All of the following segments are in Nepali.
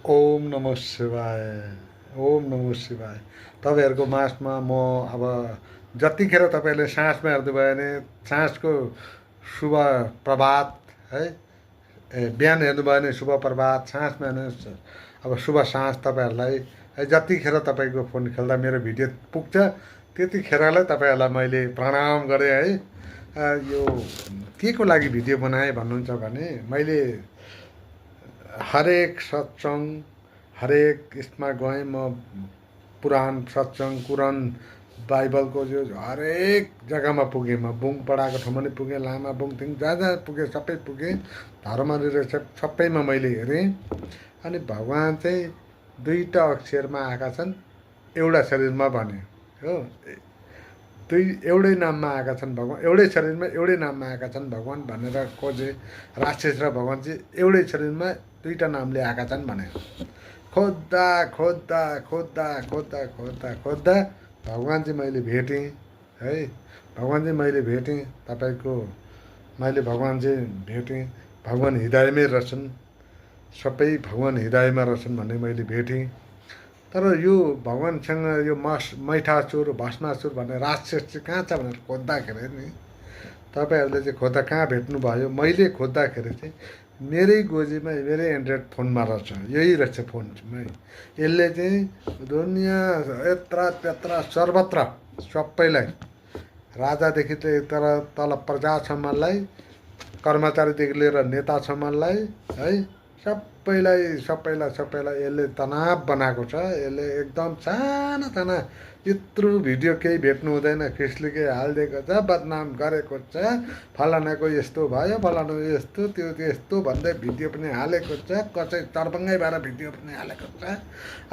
ओम नमः शिवाय। ओम नमः शिवाय। तपाईँहरूको माझमा म अब जतिखेर तपाईँले साँझमा हेर्नुभयो भने साँझको शुभ प्रभात है, बिहान हेर्नुभयो भने शुभ प्रभात, साँझमा हेर्नु अब शुभ साँझ तपाईँहरूलाई है। जतिखेर तपाईँको फोन खेल्दा मेरो भिडियो पुग्छ त्यतिखेरलाई तपाईँहरूलाई मैले प्रणाम गरेँ है। यो के को लागि भिडियो बनाएँ भन्नुहुन्छ भने मैले हरेक सत्सङ्ग हरेक यसमा गएँ म, पुराण सत्सङ्ग कुरान बाइबलको जो हरेक जग्गामा पुगेँ म। बुङ पढाएको ठाउँमा पनि पुगेँ, लामा बुङथिङ जहाँ जहाँ पुगेँ सबै पुगेँ। धर्म रिलेटेड सबैमा मैले हेरेँ। अनि भगवान् चाहिँ दुईवटा अक्षरमा आएका छन्, एउटा शरीरमा भने हो। एउटै नाममा आएका छन् भगवान्, एउटै शरीरमा एउटै नाममा आएका छन् भगवान् भनेर खोजे। राक्षस र भगवान् चाहिँ एउटै शरीरमा दुईवटा नामले आएका छन् भने खोज्दा खोज्दा खोज्दा खोज्दा खोज्दा खोज्दा भगवान् चाहिँ मैले भेटेँ है। भगवान् चाहिँ मैले भेटेँ तपाईँको, मैले भगवान् चाहिँ भेटेँ। भगवान् हृदयमै रहेछन्, सबै भगवान् हृदयमा रहेछन् भन्ने मैले भेटेँ। तर यो भगवान्सँग यो मैठासुर भस्मासुर भन्ने राक्षस चाहिँ कहाँ छ भनेर खोज्दाखेरि नि तपाईँहरूले चाहिँ खोज्दा कहाँ भेट्नुभयो। मैले खोज्दाखेरि चाहिँ मेरै गोजीमा मेरै एन्ड्रोइड फोनमा रहेछ, यही रहेछ फोनमा। यसले चाहिँ दुनियाँ यत्र त्यत्र सर्वत्र सबैलाई, राजादेखि तर तल प्रजासम्मलाई, कर्मचारीदेखि लिएर नेतासम्मलाई है, सबैलाई यसले तनाव बनाएको छ। यसले एकदम साना साना यत्रो भिडियो केही भेट्नु हुँदैन, खिस्ले केही हालिदिएको छ, बदनाम गरेको छ, फलानाको यस्तो भयो, फलानाको यस्तो त्यो यस्तो भन्दै भिडियो पनि हालेको छ, कसै चर्बङ्गै भएर भिडियो पनि हालेको छ।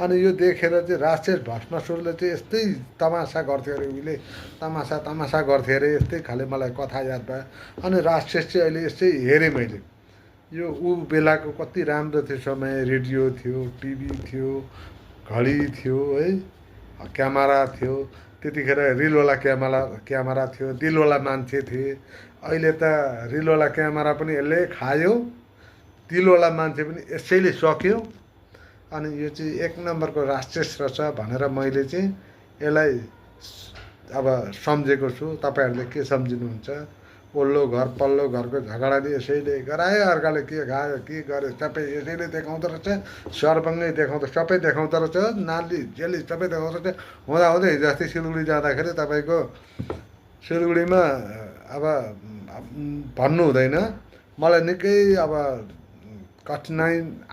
अनि यो देखेर चाहिँ राक्षस भस्मासुरले चाहिँ यस्तै तमासा गर्थ्यो अरे, उहिले तमासा गर्थ्यो अरे, यस्तै खाले मलाई कथा याद भयो। अनि राक्षस चाहिँ अहिले यस्तै हेरेँ मैले, यो ऊ बेलाको कति राम्रो थियो समय। रेडियो थियो, टिभी थियो, घडी थियो है, क्यामेरा थियो। त्यतिखेर रिलवाला क्यामेरा थियो, दिलवाला मान्छे थिए। अहिले त रिलवाला क्यामेरा पनि यसले खायो, दिलवाला मान्छे पनि यसैले सक्यो। अनि यो चाहिँ एक नम्बरको राक्षस रहेछ भनेर मैले चाहिँ यसलाई अब सम्झेको छु। तपाईँहरूले के सम्झिनुहुन्छ? पल्लो घर पल्लो घरको झगडाले यसैले गरायो, अर्काले के खायो के गर्यो सबै यसैले देखाउँदो रहेछ। सर्वङ्गै देखाउँदो, सबै देखाउँदो रहेछ, नाली झेली सबै देखाउँदो रहेछ। हुँदाहुँदै हिजो अस्ति सिलगढी जाँदाखेरि तपाईँको सिलगढीमा अब भन्नु हुँदैन, मलाई निकै अब कठिनाइ